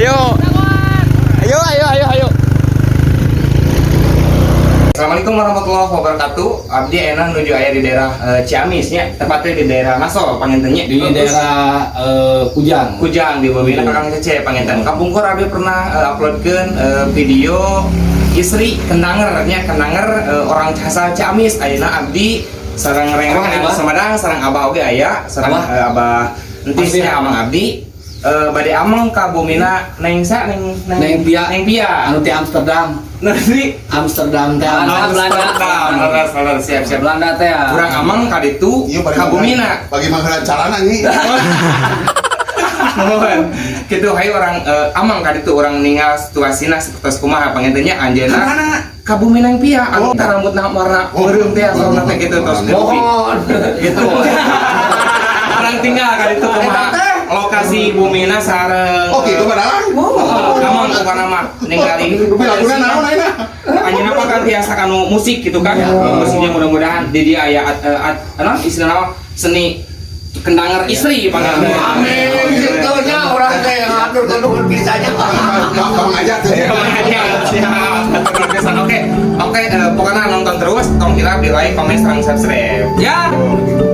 Ayo. Ayo, ayo, ayo, ayo. Assalamualaikum warahmatullahi wabarakatuh. Abdi enak nuju aya di daerah Ciamis nya, tepatnya di daerah Nasol panginten nya. Di daerah Kujang. Kujang di Bumina Kakang Cece panginten. Kapungkur abdi pernah uploadkeun video istri kendanger nya, kendanger orang asal Ciamis. Ayeuna abdi sareng reng-reng Abah, Abah. Sumedang, sareng abah oge aya, sareng Abah. Abah entisnya amang abdi bade ameng ka bumina Neng sa Neng Neng Pia. Neng Pia. Anu ti Amsterdam. Nanti Amsterdam teh. Belanda. Amsterdam, leres, leres, siap, siap. Belanda teh ya. Kurang ameng ka ditu Iya, bari ka bumina. Bagi mangga calana nih. Mohon. Gitu hayu urang ameng ka ditu, urang ningal situasina seperti kumaha panginten nya anjeunna. Kemana? Ka bumi Neng Pia, anu rambutna warna Oh. beureum teh, asalna teh gitu tos kopi. Mohon. Gitu. Urang tingal ka ditu kumaha lokasi bumina sareng. Oh, gitu padahal. Oh, ameng pokona mah ningali. Rupi laguna naon ayeuna? Anjeunna mah kan biasa kanu musik gitu kan. Musiknya mudah-mudahan di dia aya anu istilahna mah seni kendanger istri panggilnya. Amin. Gitu nya urang teh ngatur nuhun pisan nya. Bang aja tuh. Siap. Oke, oke, pokoknya nonton terus, tong hilap di like, komen, sareng subscribe. Ya.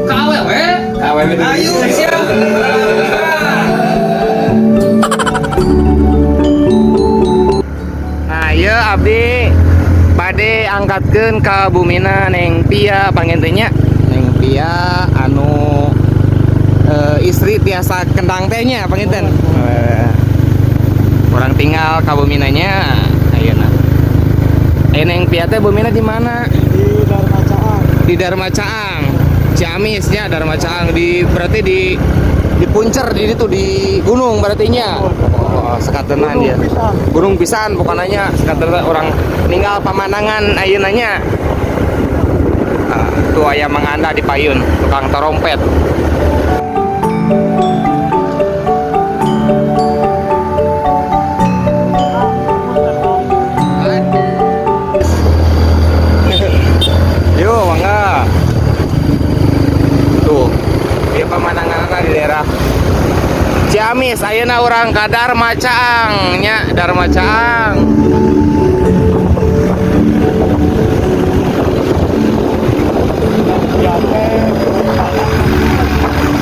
KWW. KWW. Ayo siap. Nah, iya abdi bade angkatkeun ka bumina Neng Pia panginten nya. Neng Pia anu istri tiasa kendang teh nya panginten. Urang tingal ka buminanya ayeuna. Ayeuna Neng Pia teh bumina di mana? Di Dharma Caang. Di Dharma Caang. Ciamis nya, Dharma Caang di berarti di Puncer di itu di gunung berarti nya. Oh, sekatenan dia. Pisan. Gunung pisan pokoknya sekatenan urang ningal pemandangan ayeuna nya. Ah, tuh aya Mang Anda di payun, tukang trompet. Yo, mangga. Tuh, dia pemandangan di daerah Ciamis. Ayeuna urang ka Dharma Caang nya, Dharma Caang.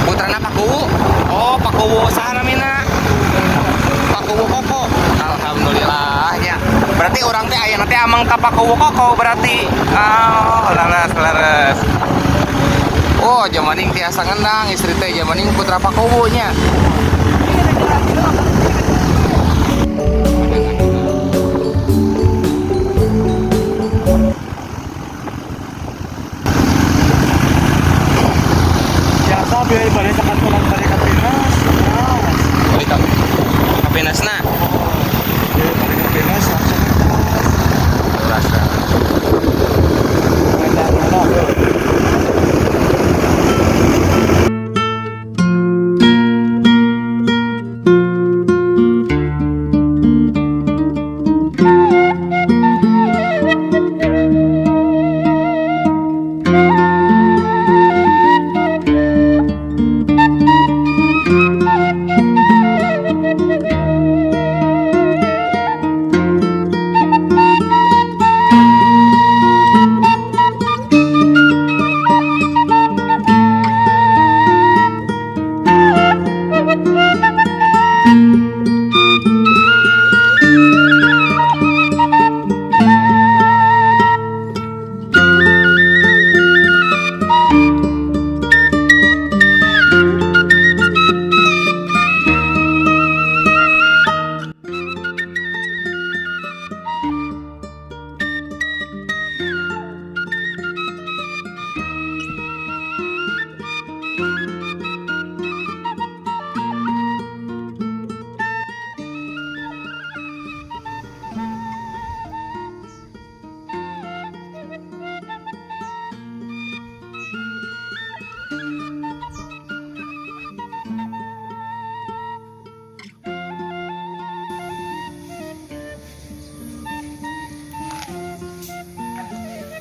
Putrana Pak Kuwu. Oh, Pak Kuwu saha namina? Pak Kuwu Koko. Alhamdulillah nya. Berarti urang teh ayeuna teh ameng ka Pak Kuwu Koko berarti. Oh, leres, leres. Oh, jamaning tiasa ngendang istri teh, jamaning putra Pak Kuwu nya. Biasa biaya balik sakantunan balik ka Pinas. Nah, Balik ka Pinasna. biaya balik ka Pinas langsung Rasa. Mana.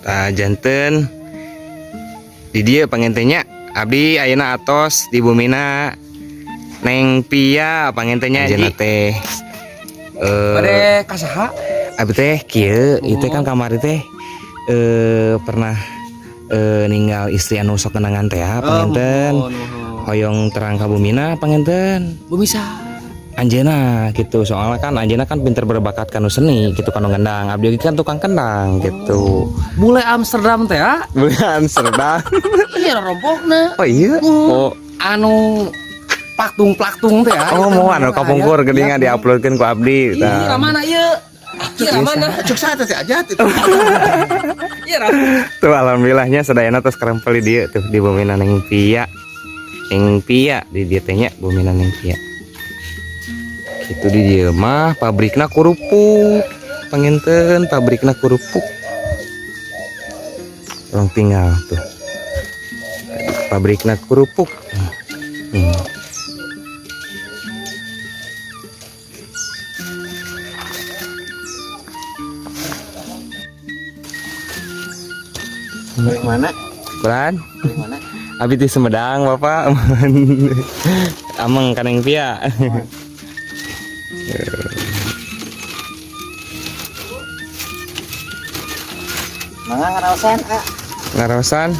Tah, janten di dieu panginten nya, abdi ayeuna atos di bumina Neng Pia panginten nya. Anjeunna teh Bade kasaha? Abi teh kieu, ieu teh kan kamari teh pernah ninggal istri anu sok kenangan teh ya, panginten. Hoyong terang ka bumina panginten. Bumi saha? Anjeuna gitu, soalnya kan anjeuna kan pinter berbakat kanu seni gitu, kanu ngendang. Abdi oge kan tukang kendang gitu. Bule Amsterdam teh ah. Bule Amsterdam. Iya rompokna. Oh iya. Oh, Anu plaktung-plaktung teh ah. oh mau anu kapungkur geuningan diuploadkeun ku abdi. Iya, Tah. mana ieu? Iya, mana? Cek saya teh aja itu. Iya, ramana. Tuh alhamdulillahnya sadayana tos karempel di dieu tuh di bumina Neng Pia. Neng Pia di dieu teh nya bumina Neng Pia. Gitu di dieu mah pabrikna kerupuk. Panginten pabrikna kerupuk. Orang tinggal tuh. Pabrikna kerupuk. Dari mana? Kuran? Dari mana? Abi di Sumedang, Bapak. Ameng ka Neng Pia. Mangga ngaraosan, ah. Ngaraosan.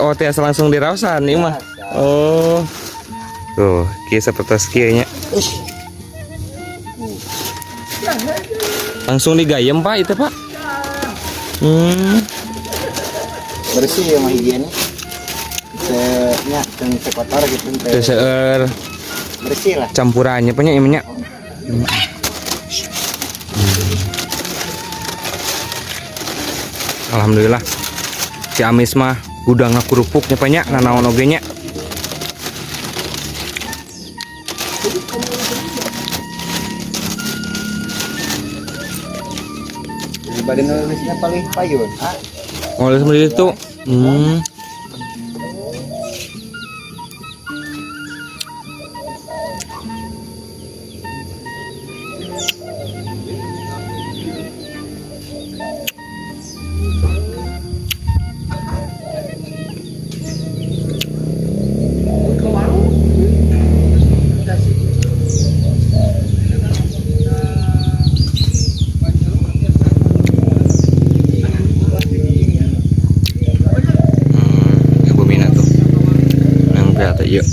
Oh, tiasa langsung di Raosan ieu mah. Oh. Tuh, kieu sapertos kieu nya. Langsung digayem, Pak, itu, Pak. Bersih ya mah higienis. Nya teu kotor gitu Teu seueur Bersih lah. campurannya punya ieu nya. Alhamdulillah. Ciamis mah gudangna kerupuknya banyak nanaon oge nya. Daripada nulisnya paling payun. Ah, Oh, seperti itu. Ibu Mina tuh. Nang piata yuk.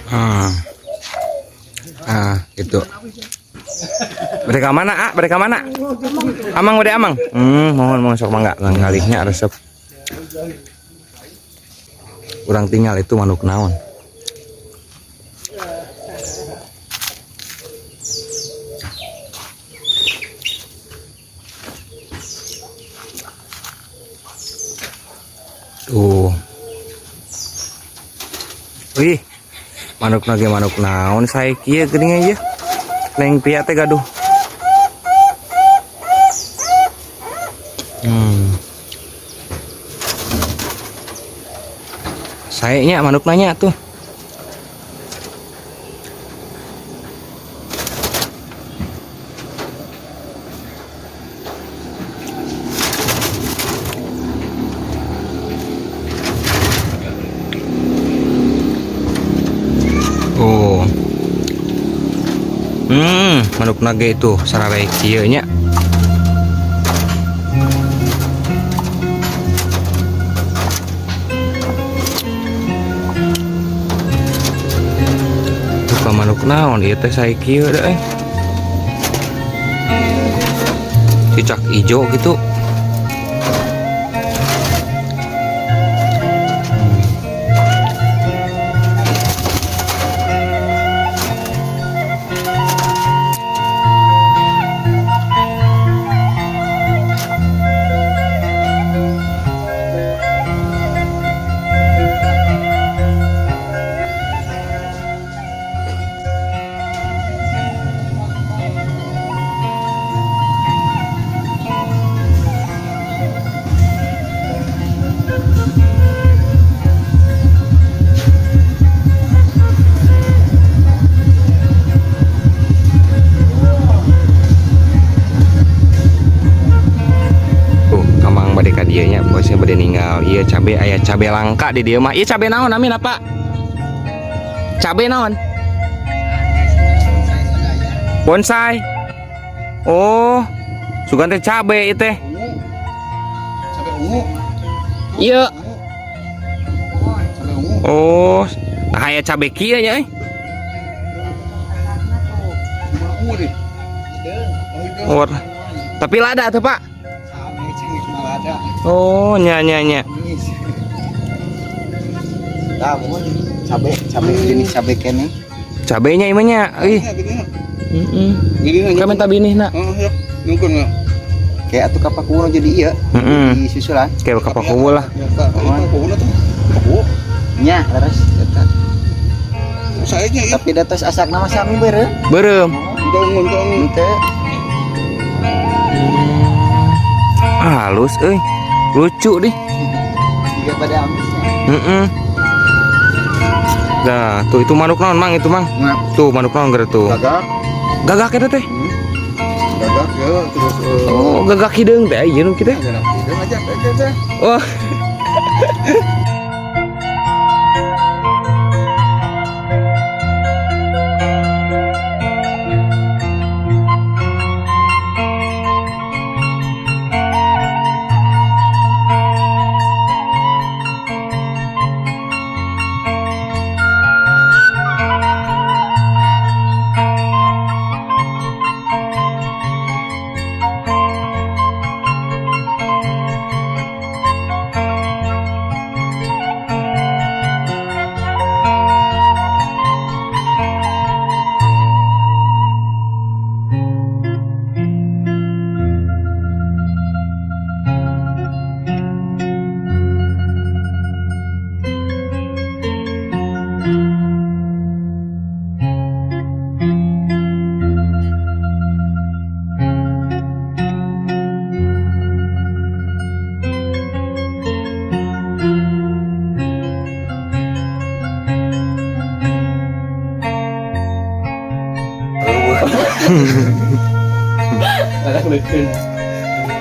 Ah. Ah, gitu. Mereka mana, ah? Mereka mana? Amang udah amang. Mohon mohon sok mangga ngalihnya resep. Urang tinggal itu manuk naon. Tuh. Wih, manuk nage manuk naon sae kieu geuning ieu. Neng Pia teh gaduh. Saenya manuk nanya tuh. Oh. Manuk naga itu sarare kieu nya. Rupa manuk naon ieu teh sae kieu da euy. Cicak ijo gitu. Iya cabe, aya cabe langka di dieu mah. Iya cabe naon namina, Pak? Cabe naon? Bonsai. Oh, sugan teh cabe ieu teh. Cabe ungu. Iya. Cabe ungu. Oh, nah aya cabe kieu nya euy. Ungu deh. Oh, tapi lada tuh, Pak. Sami cing malah ada. Oh, nya nya nya. Tah, muhun cabe, cabe jenis cabe kene. Cabenya ieu mah nya. Ih. Heeh. Gini nanya. Kamu minta binih na. Oh, ya. Nungkun enggak? Kayak atuh ka Pakuwo jadi ieu. Heeh. Di susulan. Kayak ka Pakuwo lah. Ya, Pakuwo tuh. Pakuwo. Nya, leres eta. Saya nya ieu. Tapi da tos asakna mah sami beureum. Beureum. Engkau ungu, engkau ungu. Henteu. Halus euy. Lucu deh. Jiga pada amisnya. Heeh. Nah, tuh itu manuk naon, Mang, itu, Mang? Nah, Tuh manuk naon geura tuh. gagak, Gagak eta teh. gagak ya terus Oh, gagak hideung teh ieu nu kitu. gagak hidung aja kayak teh. Wah.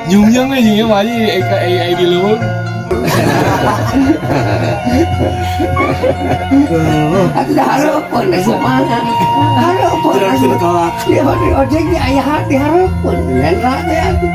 Nyung-nyung aja ya mah ai ai di leuweung. Atuh hareupeun da kumaha. Hareupeun atuh. Dia ojek di aya hati hareupeun. Nendra teh atuh.